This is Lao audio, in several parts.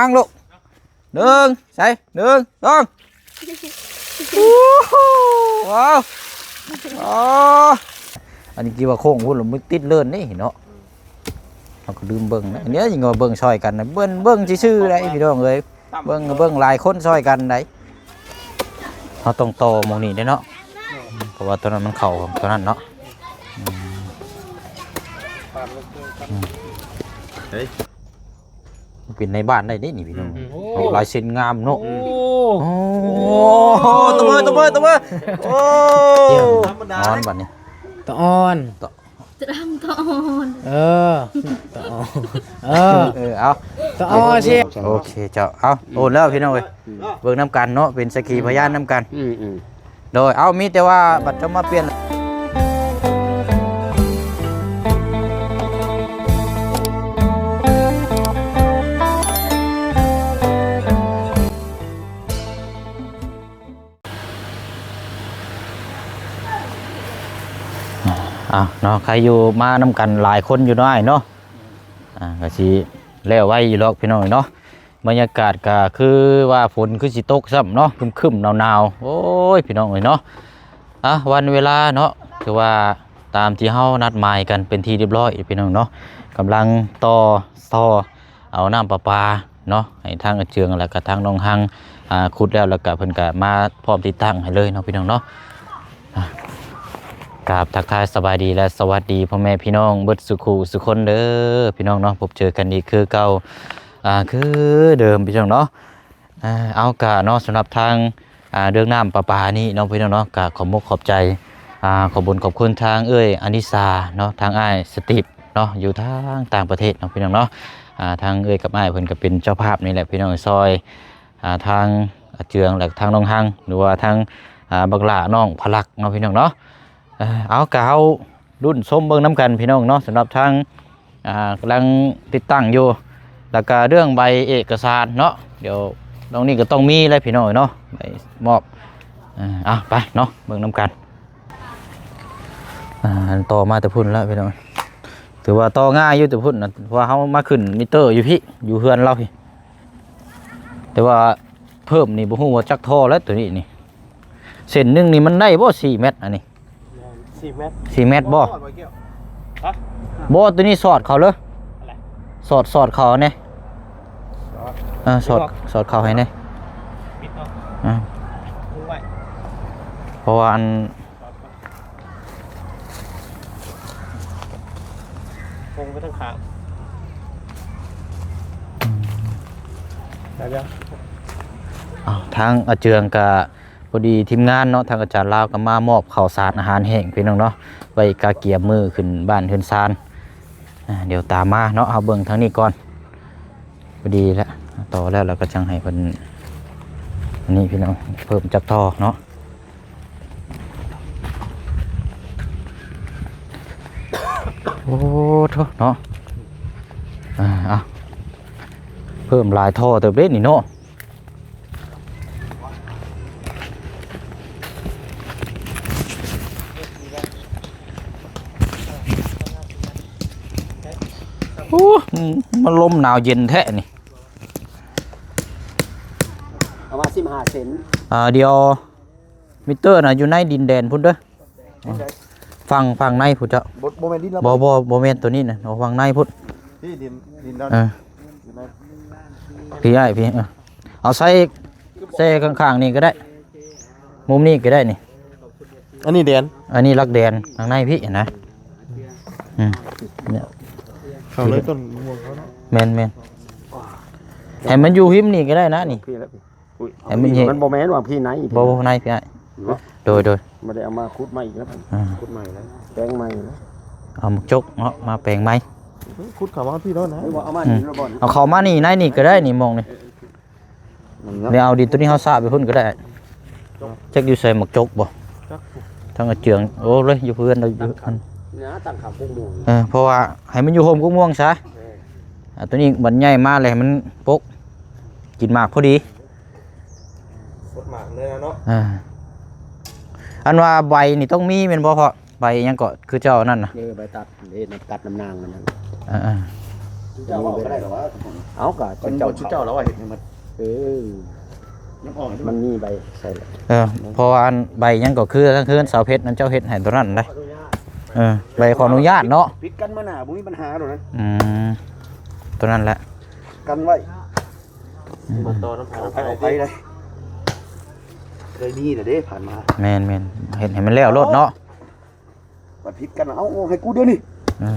ຕັ້ງລູກ ໜຶ່ງ ໃສ່ ໜຶ່ງ ສອງ ໂອ້ໂຫ ວ້າວ ອໍ ອັນນີ້ທີ່ວ່າໂຄ້ງພຸ້ນລະ ມັນຕິດເລີນນີ້ເນາະ ເຮົາກໍລືມເບິ່ງນະ ອັນນີ້ຍັງວ່າເບິ່ງຊ່ອຍກັນນະ ເບິ່ງ ເບິ່ງຊື່ໆໄດ໋ພີ່ນ້ອງເອີຍ ເບິ່ງ ເບິ່ງຫຼາຍຄົນຊ່ອຍກັນໄດ໋ ເຮົາຕ້ອງຕໍ່ໝ່ອງນີ້ເດ້ເນາະ ເພາະວ່າຕົວນັ້ນມັນເຂົ້າຕົວນັ້ນເນາະ ອືມ ອືມ ເປັນນາຍບ້ານໄດ້ເດ້ນີ້ພີ່ນ້ອງ ອືມ ໂອ້ ລາຍເຊັນງາມເນາະ ໂອ້ ໂອ້ ໂອ້ ຕົບມື ຕົບມື ຕົບມື ໂອ້ ຕາອ່ອນບັດນີ້ ຕາອ່ອນ ຕະດຳຕະອ່ອນ ເອີ ຕະອ່ອນ ເອີ ເອີ ເອົາ ຕະອ່ອນຊິ ໂອເຄເຈົ້າ ເອົາ ໂອນແລ້ວພີ່ນ້ອງເອີຍ ເບິ່ງນຳກັນເນາະ ເປັນສັກຂີພະຍານນຳກັນ ອືມໆ ໂດຍ ເອົາ ມີແຕ່ວ່າບັດຈະມາປ່ຽນ ອ້າວເນາະ ໃຄຢູ່ມານຳກັນຫຼາຍຄົນຢູ່ເນາະອ້າຍເນາະ ອ່າ ກໍຊິແລ້ວໄວຢູ່ດອກພີ່ນ້ອງເນາະ ບັນຍາກາດກໍຄືວ່າຝົນຄືຊິຕົກຊ້ຳເນາະ ຄຶ້ມໆ ໜາວໆ ໂອ້ຍ ພີ່ນ້ອງເອີຍເນາະ ອ່າ ວັນເວລາເນາະ ຖືວ່າຕາມທີ່ເຮົານັດໝາຍກັນເປັນທີ່ຮຽບຮ້ອຍພີ່ນ້ອງເນາະ ກຳລັງຕໍ່ ຕໍ່ເອົານ້ຳປະປາເນາະ ໃຫ້ທາງອາເຈືອງ ແລ້ວກະທາງນ້ອງຮັງ ອ່າ ຂຸດແລ້ວ ແລ້ວກະເພິ່ນກະມາພ້ອມຕິດຕັ້ງໃຫ້ເລີຍເນາະ ພີ່ນ້ອງເນາະ ອ່າ ກາບທັກທາຍສະບາຍດີ ແລະ ສະຫວັດດີພໍ່ແມ່ພີ່ນ້ອງເບິດສູ່ຄູ່ສູ່ຄົນເດີ ພີ່ນ້ອງເນາະ ພົບເຈີກັນອີກຄືເກົ່າ ອ່າ ຄືເດີມ ພີ່ນ້ອງເນາະ ອ່າ ເອົາ ກະເນາະ ສຳລັບທາງ ອ່າ ເລື່ອງນ້ຳປະປານີ້ເນາະ ພີ່ນ້ອງເນາະ ກະຂອບມຸກຂອບໃຈ ອ່າ ຂອບບຸນຂອບຄຸນທາງເອື້ອຍອານິສາເນາະ ທາງອ້າຍສະຕິບເນາະ ຢູ່ທາງຕ່າງປະເທດເນາະ ພີ່ນ້ອງເນາະ ອ່າ ທາງເອື້ອຍກັບອ້າຍເພິ່ນກະເປັນເຈົ້າພາບນີ້ແຫຼະ ພີ່ນ້ອງ ຊ່ອຍ ອ່າ ທາງອາເຈືອງ ແລະ ທາງນ້ອງຮັງ ຫຼືວ່າທາງ ອ່າ ບັກຫຼ້ານ້ອງພະລັກເນາະ ພີ່ນ້ອງເນາະ ເອີ ເອົາ ກະເຮົາ ລຸ້ນຊົມເບິ່ງນຳກັນພີ່ນ້ອງເນາະ ສຳລັບທາງ ອ່າ ກຳລັງຕິດຕັ້ງຢູ່ ແລ້ວກະເລື່ອງໃບເອກະສານເນາະ ດຽວນ້ອງນີ້ກໍຕ້ອງມີແຫຼະພີ່ນ້ອງເນາະ ໃບມອບ ເອົາ ໄປເນາະ ເບິ່ງນຳກັນ ອ່າ ຕໍ່ມາແຕ່ພຸ້ນແລ້ວພີ່ນ້ອງ ຖືວ່າຕໍ່ງ່າຍຢູ່ແຕ່ພຸ້ນນະ ເພາະວ່າເຮົາມາຂຶ້ນມິເຕີຢູ່ພີ້ ຢູ່ເຮືອນລາວພີ້ ແຕ່ວ່າເພີ່ມນີ້ບໍ່ຮູ້ວ່າຈັກທໍ່ແລ້ວ ໂຕນີ້ນີ້ ເສັ້ນໜຶ່ງນີ້ມັນໄດ້ບໍ່ ສີ່ແມັດ ອັນນີ້ ແມ່ນ ສີ່ແມັດ ສີ່ແມັດບໍ່? ຮອດບໍ່ແກ້ວ? ຮະ? ບໍ່ ໂຕນີ້ສອດເຂົ້າເລີຍ ອັນໃດ? ສອດ ສອດເຂົ້າແດ່ ສອດ ເອີ ສອດ ສອດເຂົ້າໃຫ້ແດ່ ປິດເນາະ ອ່າ ຄຸງໄວ້ ເພາະວ່າອັນ ກົງໄປທາງຂ້າງ ອືມ ໄດ້ແລ້ວ ອ້າວ ທາງອາເຈືອງກະ ພໍດີທີມງານເນາະ ທາງອາຈານລາວກໍມາມອບເຂົ້າສານອາຫານແຫ້ງພີ່ນ້ອງເນາະ ໄວ້ກະກຽມມື້ຂຶ້ນບ້ານເຮືອນຊານ ອ່າ ດຽວຕາມມາເນາະ ເຮົາເບິ່ງທາງນີ້ກ່ອນ ພໍດີແລ້ວ ຕໍ່ແລ້ວ ແລ້ວກໍຈັ່ງໃຫ້ເພິ່ນ ອັນນີ້ພີ່ນ້ອງ ເພີ່ມຈັກທໍ່ເນາະ ໂອ້ໂທ້ເນາະ ອ່າ ເອົາ ເພີ່ມຫຼາຍທໍ່ເຕີບເດ້ນີ້ເນາະ ໂອ້ ມັນລົມໜາວເຢັນແທ້ນີ້ ເອົາມາສິບຫ້າເຊັນ ອ່າ ດຽວ ມິເຕີນະຢູ່ໃນດິນແດນພຸ້ນເດີ ຝັ່ງ ຝັ່ງໃນພຸ້ນເຈົ້າ ບໍ່ ບໍ່ແມ່ນດິນລາວ ບໍ່ ບໍ່ ບໍ່ແມ່ນໂຕນີ້ນະ ເອົາຝັ່ງໃນພຸ້ນ ທີ່ດິນ ດິນລາວ ເອີ ຢູ່ໃນ ພີ້ອ້າຍພີ້ ເອີ ເອົາໃສ່ ໃສ່ຂ້າງໆນີ້ກໍໄດ້ ມຸມນີ້ກໍໄດ້ນີ້ ອັນນີ້ແດນ ອັນນີ້ຫຼັກແດນ ຂ້າງໃນພີ້ນະ ອືມ ເຂົ້າເລີຍຕົ້ນມ່ວງເຂົາເນາະ ແມ່ນໆ ໃຫ້ມັນຢູ່ຮິມນີ້ກໍໄດ້ນະນີ້ ພີ້ແລ້ວ ອຸ້ຍ ໃຫ້ມັນເຫັນ ມັນບໍ່ແມ່ນວ່າພີ້ໃນ ບໍ່ ໃນພີ້ອ້າຍ ເນາະ ໂດຍ ໂດຍ ບໍ່ໄດ້ເອົາມາຂຸດໃໝ່ອີກແລ້ວ ອ່າ ຂຸດໃໝ່ແລ້ວ ແປງໃໝ່ແລ້ວ ເອົາໝາກຈົກເນາະ ມາແປງໃໝ່ ຂຸດເຂົ້າມາພີ້ໂລດນະ ເອົາມານີ້ ອືມ ລະບ່ອນ ເອົາເຂົ້າມານີ້ ໃນນີ້ກໍໄດ້ນີ້ ໝ່ອງນີ້ ແລ້ວເອົາດິນໂຕນີ້ເຮົາສະໄປພຸ້ນກໍໄດ້ ຈັກຢູ່ໃສໝາກຈົກບໍ່ ຈັກ ທາງອາເຈືອງ ໂອ້ ເລີຍ ຢູ່ເຮືອນລາວຢູ່ຫັ້ນ ນະ ຕັ້ງຂາປຸກໝ່ວງ ເອີ ເພາະວ່າໃຫ້ມັນຢູ່ຮົ່ມກົກມ່ວງຊະ ເອີ ອ່າ ໂຕນີ້ບັດໃຫຍ່ມາແລ້ວໃຫ້ມັນປົກ ກິນໝາກພໍດີ ກົດໝາກເລີຍເນາະ ອ່າ ອັນວ່າໃບນີ້ຕ້ອງມີແມ່ນບໍ່ພໍ່? ໃບຫຍັງເກາະ ຄືເຈົ້ານັ້ນນະ ເອີ ໃບຕັດ ເດ້ ນຳ ຕັດນຳນາງມັນນັ້ນ ອ່າໆ ເຈົ້າເວົ້າກໍໄດ້ດອກວ່າ ເອົາ ກໍເຈົ້າ ເຈົ້າລາວວ່າເຮັດໃຫ້ໝົດ ເອີ ຍັງອອກໃຫ້ມັນມີໃບໃສ່ແຫຼະ ເອີ ເພາະວ່າອັນໃບຫຍັງກໍຄືທາງເຮືອນສາວເພັດນັ້ນ ເຈົ້າເຮັດໃຫ້ໂຕນັ້ນໄດ໋ ເອີ ໃບຂໍອະນຸຍາດເນາະ ຜິດກັນມາໜ້າບໍ່ມີບັນຫາດອກນະ ອືມ ໂຕນັ້ນແຫຼະ ກັນໄວ້ ອືມ ບໍ່ຕໍ່ນຳໃຜ ໃຜອອກໃຜໄດ້ ເຄີຍມີແລ້ວເດ້ຜ່ານມາ ແມ່ນໆ ເຮັດໃຫ້ມັນແລ້ວໂລດເນາະ ບັດຜິດກັນ ເອົາ ເອົາໃຫ້ກູດຽວນີ້ ເອີ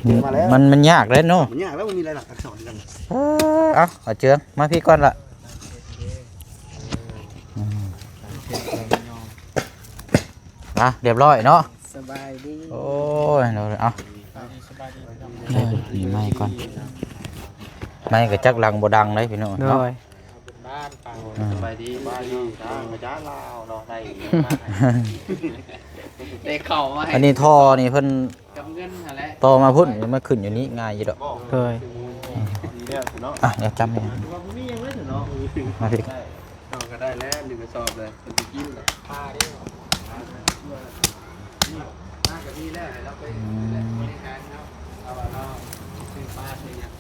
ເຈີມາແລ້ວ ມັນ ມັນຍາກເດ້ເນາະ ມັນຍາກແລ້ວ ມັນມີຫຼາຍຫຼັກອັກສອນກັນ ເອີ ເອົາ ເອົາເຈີມາພີ້ກ່ອນລະ ອືມ ອ່ະ ຮຽບຮ້ອຍເນາະ ສະບາຍດີ ໂອ້ຍ ເອົາ ສະບາຍດີ ເອີ ນີ້ໄມ້ກ່ອນ ໄມ້ກໍຈັກດັງບໍ່ດັງເດ້ພີ່ນ້ອງເນາະ ໂດຍ ອືມ ສະບາຍດີ ສະບາຍດີ ອາຈານລາວເນາະ ໄດ້ ໄດ້ເຂົ້າມາໃຫ້ ອັນນີ້ທໍ່ນີ້ເພິ່ນ ກັບເງິນຫັ້ນແຫຼະ ຕໍ່ມາພຸ້ນ ມາຂຶ້ນຢູ່ນີ້ງ່າຍຢູ່ດອກ ໂດຍ ອ່ະ ດຽວຈັບນີ້ ມາພີ້ ເຮົາກໍໄດ້ແລ້ວ ໜຶ່ງກະສອບເລີຍ ເພິ່ນຊິກິນແຫຼະ ມາກໍມີແລ້ວ ໃຫ້ລາວໄປ ອືມ ບໍລິການເຮົາ ເອົາວ່າລາວຊື້ປາຊື້ຫຍັງ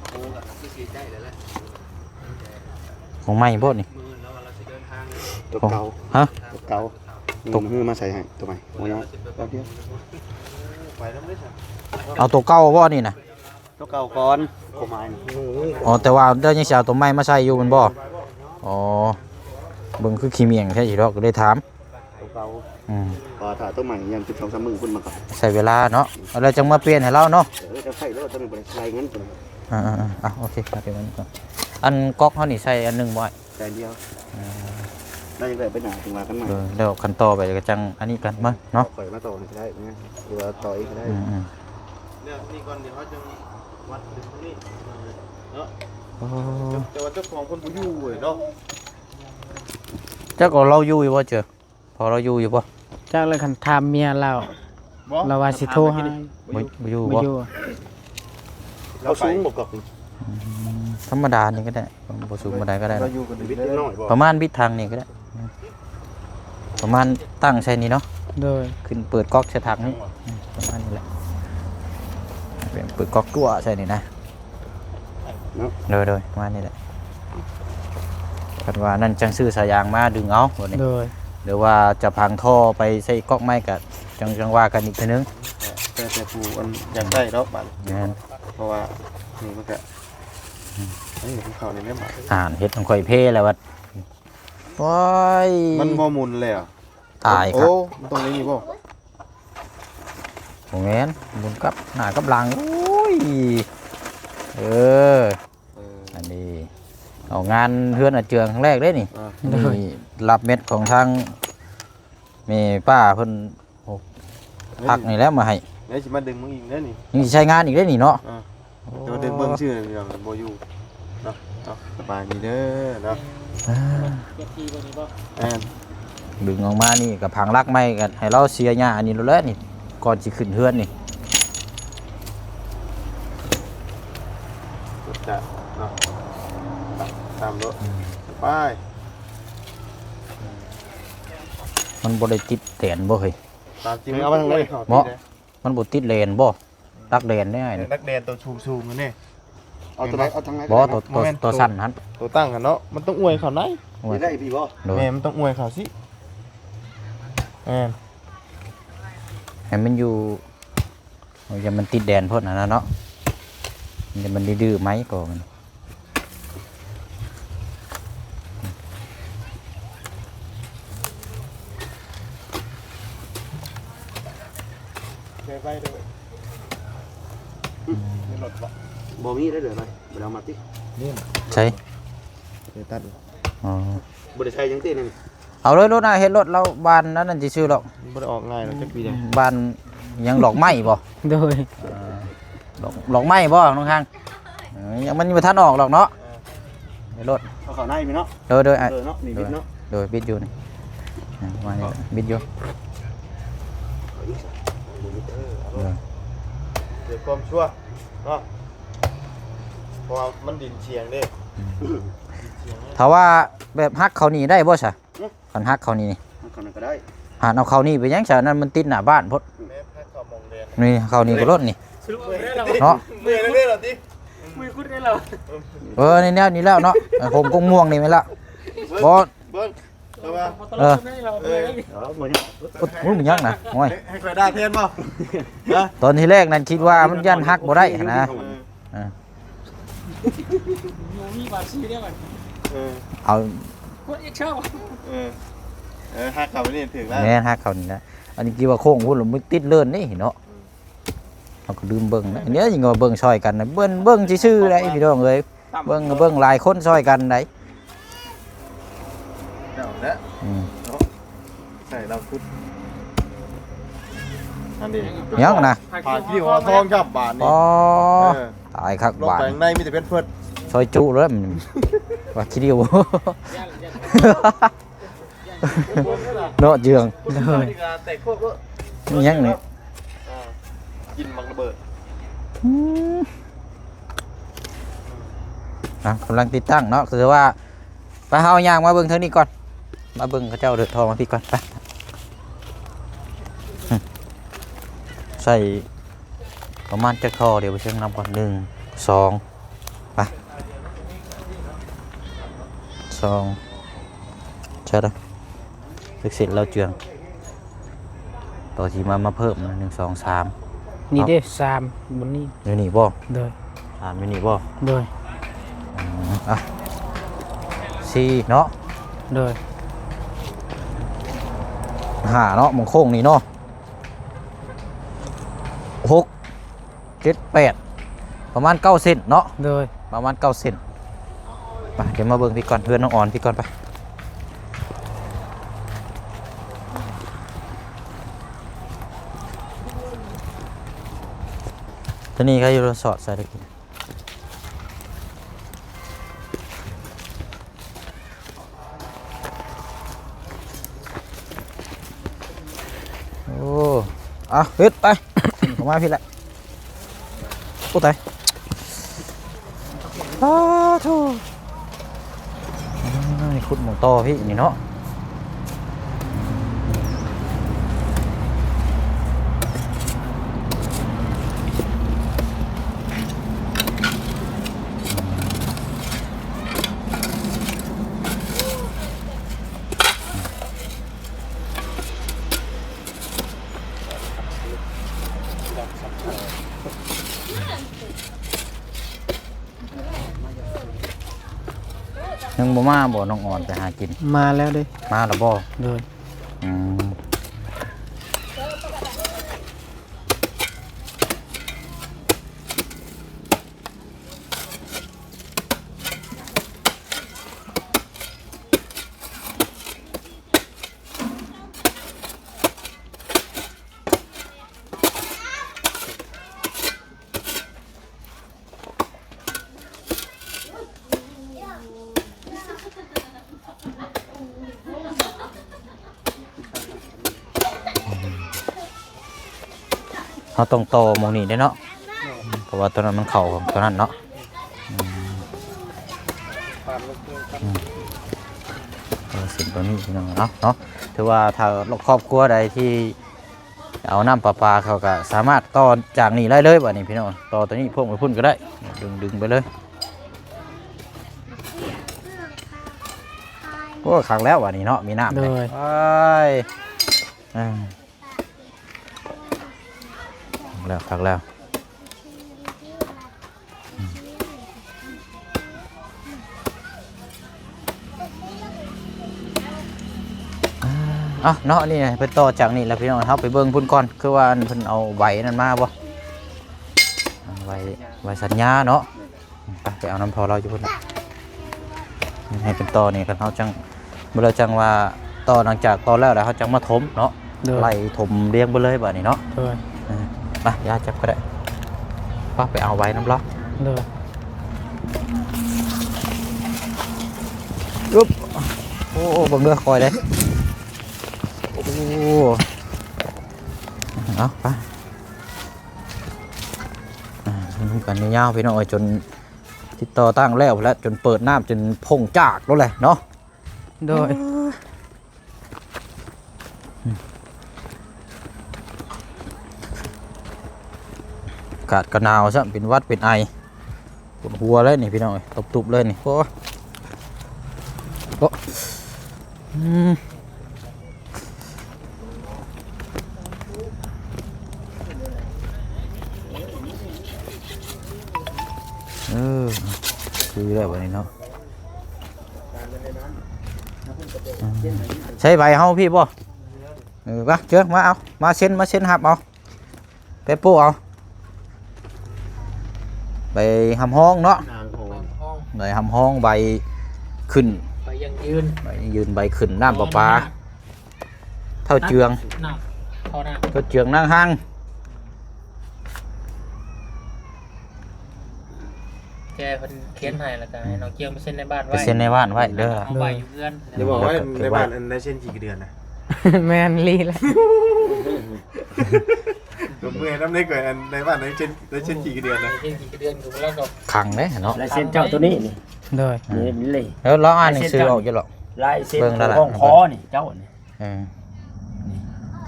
ໂອ້ ກໍຄືຊິໄດ້ແລ້ວແຫຼະ ຂອງໃໝ່ບໍ່ນີ້ ມື້ອື່ນລາວວ່າລາວຊິເດີນທາງ ຕົວເກົ່າ ຮະ ຕົວເກົ່າ ຕົວ ມື້ມາໃສ່ໃຫ້ຕົວໃໝ່ ໂອ້ຍ ແປັບດຽວ ໄປນຳເລີຍ ເອົາຕົວເກົ່າບໍ່ນີ້ນະ? ຕົວເກົ່າກ່ອນ ຄວາມໝາຍນີ້ ອໍ ແຕ່ວ່າເຈົ້າຍັງຊິເອົາຕົວໃໝ່ມາໃສ່ຢູ່ແມ່ນບໍ່? ອໍ ເບິ່ງຄືຂີ້ໝ້ຽງແທ້ຊິດອກ ກໍເລີຍຖາມ ຕົວເກົ່າ ອືມ ເພາະວ່າຖ້າຕົວໃໝ່ຍັງເປັນສອງສາມມື້ພຸ້ນ ມັນກໍໃຊ້ເວລາເນາະ ແລ້ວຈັ່ງມາປ່ຽນໃຫ້ລາວເນາະ ເອີ ຈະໃຊ້ໂລດ ຕົວນີ້ບໍ່ໄດ້ໃຊ້ເງິນ ອ່າໆໆ ເອົາ ໂອເຄ ເອົາເກັບໄວ້ນີ້ກ່ອນ ອັນກັອກເຮົານີ້ໃສ່ອັນໜຶ່ງບໍ່? ແຕ່ດຽວ ອືມ ແລ້ວຈັ່ງໃດໄປໜ້າຈຶ່ງວ່າກັນໃໝ່ ເອີ ແລ້ວຄັນຕໍ່ໄປກໍຈັ່ງອັນນີ້ກັນມາເນາະ ຂ້ອຍມາຕໍ່ໃຫ້ກໍໄດ້ນະ ຫຼືວ່າຕໍ່ເອງກໍໄດ້ ອືມໆ ແລ້ວນີ້ກ່ອນ ດຽວເຮົາຈຶ່ງວັດເຖິງທາງນີ້ເນາະ ໂອ້ ແຕ່ວ່າເຈົ້າຂອງເພິ່ນບໍ່ຢູ່ເວີຍເນາະ ຈັກວ່າລາວຢູ່ຢູ່ບໍ່ເຈີ ພໍລາວຢູ່ຢູ່ບໍ່? ຈັກແລ້ວ ຄັນຖາມເມຍລາວ ບໍ່ ລາວວ່າຊິໂທຫາ ບໍ່ ບໍ່ຢູ່ບໍ່? ບໍ່ຢູ່ ລາວສູງບໍ່ກອກນີ້? ອືມ ທຳມະດານີ້ກໍໄດ້ ບໍ່ສູງປານໃດກໍໄດ້ ລາວຢູ່ກັນເດັກນ້ອຍບໍ່? ປະມານບິດຖັງນີ້ກໍໄດ້ ປະມານຕັ້ງໃສ່ນີ້ເນາະ ໂດຍ ຂຶ້ນເປີດກອກໃສ່ຖັງນີ້ ປະມານນີ້ແຫຼະ ເປີດກອກຕົວະໃສ່ນີ້ນະ ເນາະ ໂດຍໆ ປະມານນີ້ແຫຼະ ຄັນວ່ານັ້ນຈັ່ງຊື້ສາຍຢາງມາດຶງເອົາບັດນີ້ ໂດຍ ຫຼືວ່າຈະຝັງທໍ່ໄປໃສ່ກອກໄມ້ກໍຈັ່ງ ຈັ່ງວ່າກັນອີກເທື່ອໜຶ່ງ ແຕ່ ແຕ່ຜູ້ອັນຢາກໄດ້ດອກບາດ ແມ່ນ ເພາະວ່ານີ້ມັນກໍ ອືມ ເອີຍ ເຂົ້ານີ້ແຫຼະບາດ ອ່ານເຮັດຂອງຂ້ອຍເພແລ້ວບັດ ໂອ້ຍ ມັນບໍ່ໝຸນແລ້ວ ຕາຍຄັກ ໂອ້ ມັນຕ້ອງໄດ້ນີ້ບໍ່? ບໍ່ແມ່ນ ໝຸນກັບໜ້າກັບຫຼັງ ໂອ້ຍ ເອີ ເອີ ອັນນີ້ອອກງານເຮືອນອາເຈືອງຄັ້ງແລກເດ້ນີ້ ອ່າ ນີ້ລາບເມັດຂອງທາງແມ່ປ້າເພິ່ນ ໂອ້ ພັກນີ້ແຫຼະມາໃຫ້ ແລ້ວຊິມາດຶງມຶງອີກເດ້ນີ້ ຍັງຊິໃຊ້ງານອີກເດ້ນີ້ເນາະ ອ່າ ໂອ້ ແຕ່ວ່າດຶງເບິ່ງຊື່ນີ້ມັນບໍ່ຢູ່ເນາະ ເອົາ ສະບາຍດີເດີເນາະ ອ່າ ເຈັບທີ່ບໍ່ນີ້ບໍ່? ແມ່ນ ດຶງອອກມານີ້ກໍຜັງຫຼັກໃໝ່ ກໍໃຫ້ລາວເສຍຫຍ້າອັນນີ້ໂລດແຫຼະນີ້ ກ່ອນຊິຂຶ້ນເຮືອນນີ້ ຈະເນາະ ຕາມໂລດ ອືມ ໄປ ມັນບໍ່ໄດ້ຕິດແຕນບໍ່ເຮີ້ຍ? ຕາມຈິງ ເອົາໄວ້ທາງໃດ? ເນາະ ມັນບໍ່ຕິດແລນບໍ່? ຫຼັກແລນເດ້ອ້າຍ ຫຼັກແລນໂຕສູງໆ ຫັ້ນເດ້ ເອົາຕົວໃດ? ເອົາທາງໃດ? ບໍ່ ໂຕ ບໍ່ແມ່ນ ໂຕ ໂຕສັ້ນຫັ້ນ ໂຕຕັ້ງຫັ້ນເນາະ ມັນຕ້ອງອວຍເຂົ້າໃນ ອວຍ ໄດ້ພີ່ບໍ່? ໂດຍ ແມ່ນ ມັນຕ້ອງອວຍເຂົ້າຊິ ແມ່ນ ໃຫ້ມັນຢູ່ ໂອ້ຍ ຢ່າມັນຕິດແດນໂພດຫັ້ນນະເນາະ ຢ່າມັນດື້ໄໝກໍມັນ ເດີນໄປເດີ ມີລົດບໍ່? ບໍ່ມີເດີ ເດີນໄປ ບໍ່ໄດ້ເອົາມາຕິ ນີ້ ໃສ? ເດີນຕັດ ອໍ ບໍ່ໄດ້ໃສ່ຫຍັງຕິນີ້? ເອົາເລີຍໂລດນະ ເຮັດໂລດ ລາວບ້ານອັນນັ້ນຊື່ໆດອກ ມັນບໍ່ໄດ້ອອກງ່າຍດອກ ຈັກປີໃດ ບ້ານຫຍັງ ດອກໄມ້ບໍ່? ໂດຍ ເອີ ດອກ ດອກໄມ້ບໍ່ນ້ອງຄາງ? ເອີ ຍັງ ມັນຍັງບໍ່ທັນອອກດອກເນາະ ເອີ ເຮັດໂລດ ເອົາເຂົ້າໃນພີ່ເນາະ ໂດຍ ໂດຍ ອ້າຍ ເດີເນາະ ນີ້ບິດເນາະ ໂດຍ ບິດຢູ່ນີ້ ເອີ ປະມານນີ້ແຫຼະ ບິດຢູ່ ເອີ ເພື່ອຄວາມຊົວເນາະ ເພາະວ່າມັນດິນຊຽງເດ້ ອືມ ຖ້າວ່າແບບຫັກເຂົ້ານີ້ໄດ້ບໍ່ຊະ? ຫຶ? ຄັນຫັກເຂົ້ານີ້ນີ້ ມັນເຂົ້ານັ້ນກໍໄດ້ ຫັກເອົາເຂົ້ານີ້ໄປຫຍັງຊະ ນັ້ນມັນຕິດໜ້າບ້ານໂພດ ແມ່ນ ຫັກເຂົ້າໝ່ອງແດນ ນີ້ເຂົ້ານີ້ກໍໂລດນີ້ ເນາະ ເມື່ອຍແລ້ວເດ້ລະຕິ ມືຂຸດໄດ້ລະ ເອີ ໃນແນວນີ້ແລ້ວເນາະ ເອີ ຜົມກົງມ່ວງນີ້ແມ່ນລະ ບໍ່ ເບິ່ງ ເອີ ເອີ ໂອ້ຍ ມັນຍັງນະ ໂອ້ຍ ໃຫ້ຂ້ອຍດ່າແທນບໍ່? ຮະ ຕອນທີແລກນັ້ນຄິດວ່າມັນຢ້ານຫັກບໍ່ໄດ້ຫັ້ນນະ ເອີ ເອີ ມີບາດຊີໄດ້ບັດ ເອີ ເອົາ ກົດເອັກເຊີ ເອີ ເອີ ຫັກເຂົ້ານີ້ຖືກແລ້ວ ແມ່ນ ຫັກເຂົ້ານີ້ແຫຼະ ອັນນີ້ຄິດວ່າໂຄ້ງພຸ້ນລະ ມັນຕິດເລີນນີ້ເນາະ ເຮົາກໍລືມເບິ່ງນະ ເນຍ ຍິງວ່າເບິ່ງຊ່ອຍກັນນະ ເບິ່ງ ເບິ່ງຊື່ໆໄດ໋ພີ່ນ້ອງເອີຍ ເບິ່ງ ເບິ່ງຫຼາຍຄົນຊ່ອຍກັນໄດ໋ ເຈົ້າແຫຼະ ອືມ ເນາະ ໃສ່ລາວພຸດ ອັນນີ້ ຫຍັງນະ ຜ້າຂີ້ລິ້ວຫໍທອງຈ້ຳບາດນີ້ ອໍ ເອີ ຕາຍຄັກບາດ ລົງໄປຂ້າງໃນມີແຕ່ເພັດເພິດ ຊອຍຈຸເລີຍ ວ່າຂີ້ລິ້ວ ເນາະເຈື່ອງ ໂດຍ ແຕກໂຄກເນາະ ອີຫຍັງນີ້ ອ່າ ກິນໝາກລະເບີດ ອືມ ອ່ະ ກຳລັງຕິດຕັ້ງເນາະ ຄືວ່າ ໄປ ເຮົາຍ່າງມາເບິ່ງເທິງນີ້ກ່ອນ ມາເບິ່ງເຂົາເຈົ້າເດີນທ່ອມາພີ້ກ່ອນ ໄປ ອືມ ໃສ່ປະມານຈັກທໍ່ ດຽວໄປເບິ່ງນຳກ່ອນ ໜຶ່ງ ສອງ ໄປ ສອງ ໃສ່ລະ ເລັກເສັດລາວເຈື່ອງ ຕໍ່ທີ່ມາ ມາເພີ່ມ ໜຶ່ງ ສອງ ສາມ ນີ້ເດ້ ສາມ ບ່ອນນີ້ ຢູ່ນີ້ບໍ່? ໂດຍ ສາມ ຢູ່ນີ້ບໍ່? ໂດຍ ອືມ ອ່ະ ສີ່ເນາະ ໂດຍ ຫ້າເນາະ ໝ່ອງໂຄ້ງນີ້ເນາະ ຫົກ ເຈັດ ແປດ ປະມານເກົ້າເຊັນເນາະ ໂດຍ ປະມານເກົ້າເຊັນ ໄປ ດຽວມາເບິ່ງພີ້ກ່ອນ ເຮືອນນ້ອງອອນພີ້ກ່ອນ ໄປ ໂຕນີ້ກໍຢູ່ສອດໃສ່ຕະກີ້ ໂອ້ ອ່ະ ເຮັດໄປ ເຂົ້າມາພີ້ແຫຼະ ໂອ້ ຕາຍ ສາທຸ ອ່າ ຂຸດໝ່ອງຕໍ່ພີ້ນີ້ເນາະ. ຍັງບໍ່ມາບໍ່ ນ້ອງອອນໄປຫາກິນ? ມາແລ້ວເດ້. ມາແລ້ວບໍ່? ໂດຍ. ອືມ. ເຮົາຕ້ອງຕໍ່ໝ່ອງນີ້ເດ້ເນາະ ເພາະວ່າຕົວນັ້ນມັນເຂົ້າຕົວນັ້ນເນາະ. ອືມ ອືມ ເອົາເສັ້ນຕົວນີ້ພີ່ນ້ອງເນາະ ເນາະ ຖືວ່າຖ້າຄອບຄົວໃດທີ່ ເອົານ້ຳປະປາ ເຂົາກໍສາມາດຕໍ່ຈາກນີ້ໄດ້ເລີຍ ບາດນີ້ພີ່ນ້ອງ ຕໍ່ຕົວນີ້ພວກໄປພຸ້ນກໍໄດ້ ດຶງ ດຶງໄປເລີຍ. ໂອ້ ຄັກແລ້ວບາດນີ້ເນາະ ມີນ້ຳ. ໂດຍ. ເອີຍ ອ່າ ຄັກແລ້ວ ຄັກແລ້ວ. ເອົາເນາະ ນີ້ເພິ່ນຕໍ່ຈາກນີ້ແລ້ວພີ່ນ້ອງ ເຮົາໄປເບິ່ງພຸ້ນກ່ອນ ຄືວ່າເພິ່ນເອົາໃບນັ້ນມາບໍ່ ໃບ ໃບສັນຍາເນາະ. ໄປ ໄປເອົານຳພໍ່ລາວຢູ່ພຸ້ນ ໃຫ້ເພິ່ນຕໍ່ນີ້ ຄັນເຮົາຈັ່ງ ບໍ່ແລ້ວຈັ່ງວ່າຕໍ່ ຫຼັງຈາກຕໍ່ແລ້ວ ແລ້ວເຮົາຈັ່ງມາຖົມເນາະ. ໂດຍ. ໄລ່ຖົມລຽງໄປເລີຍບາດນີ້ເນາະ. ໂດຍ. ເອີ ໄປ ຢ່າຈັບກໍໄດ້ ໄປ ໄປເອົາໄວ້ນຳລາວ. ໂດຍ. ອຶບ ໂອ້ ເບິ່ງເດີ ຄ່ອຍເດ້. ໂອ້ ເອົາໄປ ອ່າ ນຳກັນຍາວໆ ພີ່ນ້ອງເອີຍ ຈົນຕິດຕໍ່ຕັ້ງແລ້ວແຫຼະ ຈົນເປີດນ້ຳ ຈົນພົ່ງຈາກໂລດແຫຼະເນາະ. ໂດຍ. ອືມ ອືມ ຂ ກາດກະໜາວຊ້ຳ ເປັນຫວັດເປັນໄອ ປວດຫົວເລີຍນີ້ພີ່ນ້ອງເອີຍ ຕຸບໆເລີຍນີ້ ໂອ້ ໂອ້ ອືມ ເອີ ຄືແລ້ວບັດນີ້ເນາະ ໃຊ້ໃບເຮົາພີ້ບໍ່? ເອີ ມາເຈີ ມາເອົາ ມາເຊັນ ມາເຊັນຮັບເອົາ ໄປໂປ້ເອົາ ໃບຮັບຮອງເນາະ ນາງຂອງ ໃບຮັບຮອງ ໃບຂຶ້ນ ໃບຢັ້ງຢືນ ໃບຢັ້ງຢືນ ໃບຂຶ້ນນ້ຳປະປາ ເຖົ້າເຈືອງ ນາງ ເຖົ້ານາງ ເຖົ້າເຈືອງນາງຮັງ ແກເພິ່ນຂຽນໃຫ້ ແລ້ວກໍໃຫ້ນ້ອງຈຽງໄປເຊັນໃນບ້ານໄວ້ ໄປເຊັນໃນບ້ານໄວ້ເດີ ເອົາໄວ້ຢູ່ເຮືອນ ຢ່າບອກວ່າໃນບ້ານອັນໃນເຊັນຂີ້ກະເດືອນນະ ແມ່ນອີ່ຫຼີແຫຼະ ກໍເມື່ອຍນຳເດ້ ອັນໃນບ້ານໃນເຊັນ ໃນເຊັນຂີ້ກະເດືອນນະ ເຊັນຂີ້ກະເດືອນກໍແລ້ວກໍຂັງເດ້ເນາະ ລາຍເຊັນເຈົ້າໂຕນີ້ນີ້ ໂດຍ ນີ້ເລີຍ ເອີ ລອງອ່ານໜັງສືອອກຢູ່ຫຼອກ ລາຍເຊັນ ເບິ່ງແລ້ວລະ ຂອງຂໍນີ້ເຈົ້ານີ້ ເອີ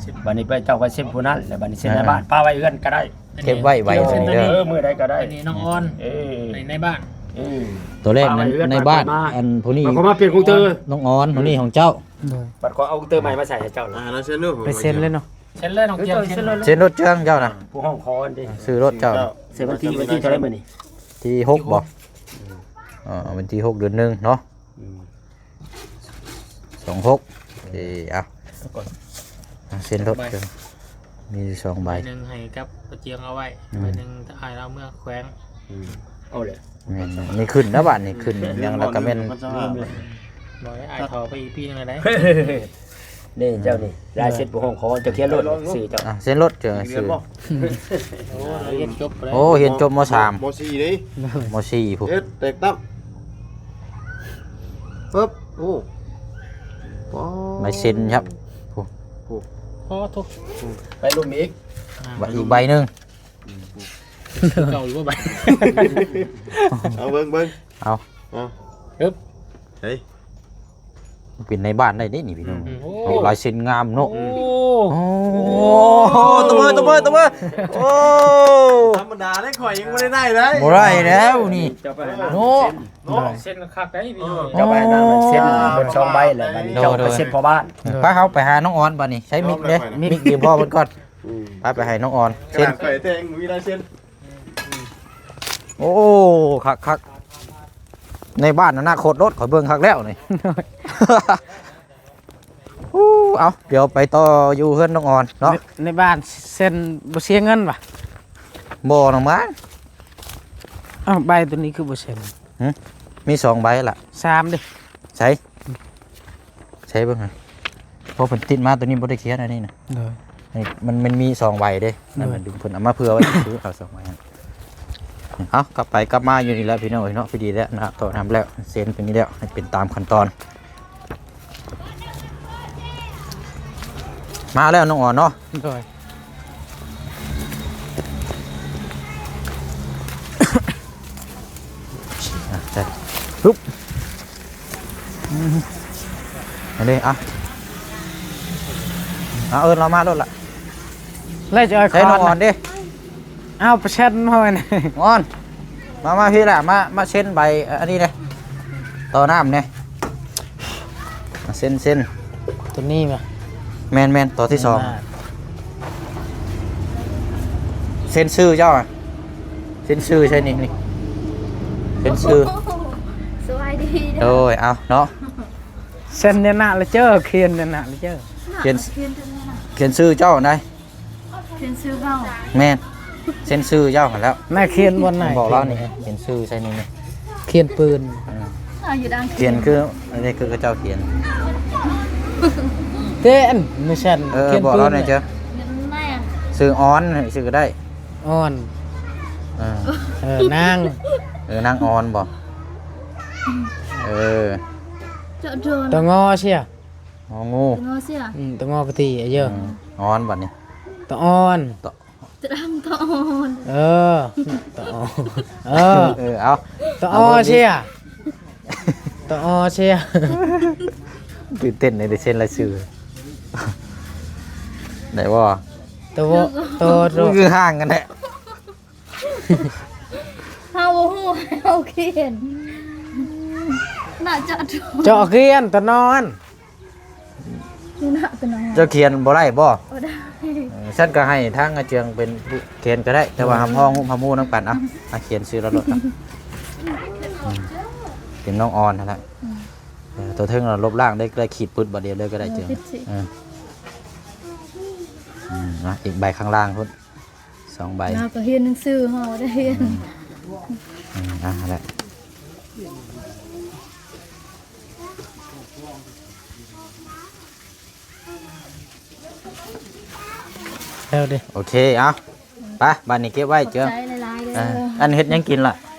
ນີ້ ບັດນີ້ໄປເຈົ້າກໍເຊັນຜູ້ນັ້ນ ແລ້ວບັດນີ້ເຊັນໃນບ້ານ ເອີ ປະໄວ້ເຮືອນກໍໄດ້ ເກັບໄວ້ໃບໜຶ່ງເດີ ເອີ ມື້ໃດກໍໄດ້ ອັນນີ້ນ້ອງອອນ ເອີ ໃນ ໃນບ້ານ ເອີ ຕົວແລກໃນ ໃນບ້ານ ອັນຜູ້ນີ້ ມັນກໍມາປ່ຽນຂອງເຕີ ນ້ອງອອນ ຜູ້ນີ້ຂອງເຈົ້າ ໂດຍ ບັດຂໍເອົາເຕີໃໝ່ມາໃສ່ໃຫ້ເຈົ້າ ອ່າ ແລ້ວເຊັນລູກ ໄປເຊັນເລີຍເນາະ ເຊັນເລີຍນ້ອງ ເຈົ້າເຊັນເລີຍ ເຊັນລົດເຈົ້ານະ ຜູ້ຫ້ອງຂໍນີ້ ຊື້ລົດເຈົ້າ ເຈົ້າ ໃສ່ວັນທີ ວັນທີເທົ່າໃດມື້ນີ້ ທີຫົກບໍ່? ອືມ ເອີ ວັນທີຫົກ ເດືອນໜຶ່ງເນາະ ອືມ ສອງຫົກ ເອີ ເອົາ ເຊັນລົດ ມີຢູ່ສອງໃບ ໃບໜຶ່ງໃຫ້ກັບປ້າຈຽງເອົາໄວ້ ອືມ ໃບໜຶ່ງອ້າຍລາວເມືອແຂວງ ອືມ ເອົາເລີຍ ແມ່ນໆ ນີ້ຂຶ້ນແລ້ວບາດນີ້ ຂຶ້ນຫຍັງແລ້ວກໍແມ່ນ ບໍ່ໄດ້ ອ້າຍເຖົ້າໄປອີກປີໜຶ່ງແລ້ວໃດ ນີ້ເຈົ້ານີ້ ລາຍເຊັນຜູ້ຮ້ອງຂໍ ເຈົ້າຂຽນໂລດຊື່ເຈົ້າ ອ່ະ ເຊັນໂລດ ຊື່ ໂອ້ ລາວຮຽນຈົບແລ້ວ ໂອ້ ຮຽນຈົບ ມ.ສາມ ມ.ສີ່ເດ້ ມ.ສີ່ພຸ້ນ ເຮັດແຕກຕັ້ງ ປຶບ ໂອ້ ລາຍເຊັນຄັບ ໂອ້ ໂອ້ ໂອ້ ໄປລຸ່ມອີກ ອ່າ ອີກໃບໜຶ່ງ ເກົ່າຢູ່ບໍ່ໃບ ເອົາເບິ່ງ ເບິ່ງ ເອົາ ເອົາ ເອີບ ເຮີ້ຍ ເປັນນາຍບ້ານໄດ້ເດ້ນີ້ພີ່ນ້ອງ ອືມ ໂອ້ ລາຍເຊັນງາມເນາະ ໂອ້ ໂອ້ ໂອ້ ຕົບມື ຕົບມື ຕົບມື ໂອ້ ທຳມະດາເດ້ ຂ້ອຍຍັງບໍ່ໄດ້ໄດ້ເດ້ ບໍ່ໄດ້ແລ້ວນີ້ ເຈົ້າໄປຫານາງ ເນາະ ເຊັນ ເນາະ ເຊັນຄັກໄດ໋ພີ່ນ້ອງ ເຈົ້າໄປຫານາງເຊັນເບິດສອງໃບແລ້ວ ບັດນີ້ເຈົ້າໄປເຊັນພໍ່ບ້ານ ໂດຍ ໂດຍ ໄປ ເຮົາໄປຫານ້ອງອອນບັດນີ້ ໃຊ້ມິກເດ້ ມິກ ຢືມພໍ່ເພິ່ນກ່ອນ ອືມ ໄປ ໄປໃຫ້ນ້ອງອອນ ເຊັນ ຂ້ອຍແທ້ ບໍ່ມີລາຍເຊັນ ໂອ້ ຄັກໆ ໃນບ້ານອະນາຄົດໂລດ ຂ້ອຍເບິ່ງຄັກແລ້ວນີ້ ໂອ້ ເອົາ ດຽວໄປຕໍ່ຢູ່ເຮືອນນ້ອງອອນເນາະ ໃນ ໃນບ້ານເຊັນບໍ່ເສຍເງິນຫວາ? ບໍ່ນະມັ້ງ ອ້າວ ໃບໂຕນີ້ຄືບໍ່ເຊັນ? ຫຶ? ມີສອງໃບລະ ສາມເດ້ ໃສ ໃສເບິ່ງຫັ້ນ ເພາະເພິ່ນຕິດມາໂຕນີ້ບໍ່ໄດ້ຂຽນ ອັນນີ້ນະ ໂດຍ ອັນນີ້ມັນ ມັນມີສອງໃບເດ້ ໂດຍ ນັ້ນມັນດຶງເພິ່ນເອົາມາເຜື່ອໄວ້ຊື່ ເອົາສອງໃບຫັ້ນ ເອົາ ກັບໄປກັບມາຢູ່ນີ້ແຫຼະພີ່ນ້ອງເອີຍເນາະ ພໍດີແລ້ວນະ ຕໍ່ນ້ຳແລ້ວ ເຊັນໂຕນີ້ແລ້ວ ໃຫ້ເປັນຕາມຂັ້ນຕອນ ມາແລ້ວນ້ອງອອນເນາະ ໂດຍ ອ່ະ ໃສ່ ຮຶບ ອືມ ອັນນີ້ ອ່ະ ອ່ະ ເອີ້ນລາວມາໂລດລະ ແລ້ວຈະເອົາ ໃສ່ນ້ອງອອນເດ້ ເອົາ ໄປເຊັນມາແມ່ນ ອອນ ມາ ມາພີ້ລະ ມາ ມາເຊັນໃບ ເອີ ອັນນີ້ເດ້ ຕໍ່ນ້ຳນີ້ ອ່ະ ເຊັນ ເຊັນ ໂຕນີ້ຫວາ? ແມ່ນໆ ຕໍ່ທີສອງ ອ່າ ເຊັນຊື່ເຈົ້າອະ ເຊັນຊື່ໃສ່ນີ້ ນີ້ ເຊັນຊື່ ສະບາຍດີເດີ ໂດຍ ເອົາເນາະ ເຊັນແນວນັ້ນລະເຈີ ຂຽນແນວນັ້ນລະເຈີ ຂຽນ ຂຽນແນວນັ້ນ ຂຽນຊື່ເຈົ້າໃດ ຂຽນຊື່ເຮົາ ແມ່ນ ເຊັນຊື່ເຈົ້າຫັ້ນແຫຼ້ວ ນາຍຂຽນບ່ອນໃດ ບອກລາວນີ້ ຂຽນຊື່ໃສ່ນີ້ ນີ້ ຂຽນປືນ ອືມ ເອົາຢູ່ດັງ ຂຽນຄື ອັນນີ້ຄືເຂົາເຈົ້າຂຽນ ເຕະອັນ ມື້ຊັ້ນ ເອີ ຂຽນ ບອກລາວແດ່ເຈີ ນາຍ ຊື່ອອນ ຊື່ກໍໄດ້ ອອນ ເອີ ເອີ ນາງ ເອີ ນາງອອນບໍ ເອີ ຕະງໍເຊຍ ງໍງູ ຕະງໍເຊຍ ອືມ ຕະງໍກະຕີ ອາເຢີ ອືມ ອອນບັດນີ້ ຕະອອນ ຕະ ຕະດຳຕະອອນ ເອີ ຕະອອນ ເອີ ເອີ ເອົາ ຕະອໍເຊຍ ຕະອໍເຊຍ ຕື່ນເຕັ້ນເດ້ ໄດ້ເຊັນລາຍຊື່ ໄດ້ບໍ່? ໂຕ ໂຕ ໂຕ ຄືຫ່າງກັນແທ້. ເຮົາບໍ່ຮູ້ ເຮົາຂຽນ ໜ້າຈະ ເຈາະຂຽນຕະນອນ ນີ້ນະຕະນອນ ເຈົ້າຂຽນບໍ່ໄດ້ບໍ່? ບໍ່ໄດ້. ເອີ ຊັ້ນກໍໃຫ້ທາງອາເຈືອງເປັນຜູ້ຂຽນກໍໄດ້ ແຕ່ວ່າ ແມ່ນ ຮັບຮອງຮູບຮັບຮູ້ນຳກັນ. ເອົາ ອາ ຂຽນຊື່ລາວໂລດ ອືມ ເປັນນ້ອງອອນຫັ້ນແຫຼະ. ອືມ ເອີ ຕົວເທິງລະລົບລ້າງໄດ້ ໄດ້ຂີດປຶດບາດດຽວເລີຍກໍໄດ້ ເອີ ເຈີ ເອີ ອືມ ນະ ອີກໃບຂ້າງລ່າງພຸ້ນ ສອງໃບ ລາວກໍຮຽນໜັງສື ເຮົາບໍ່ໄດ້ຮຽນ. ອືມ ອືມ ອ່າ ຫັ້ນແຫຼະ ແລ້ວເດ້ ໂອເຄ ເອົາ ໄປ ບາດນີ້ເກັບໄວ້ ເຈີ ຂອບໃຈຫຼາຍໆເດີ. ອ່າ ອັນເຮັດຫຍັງກິນລະ?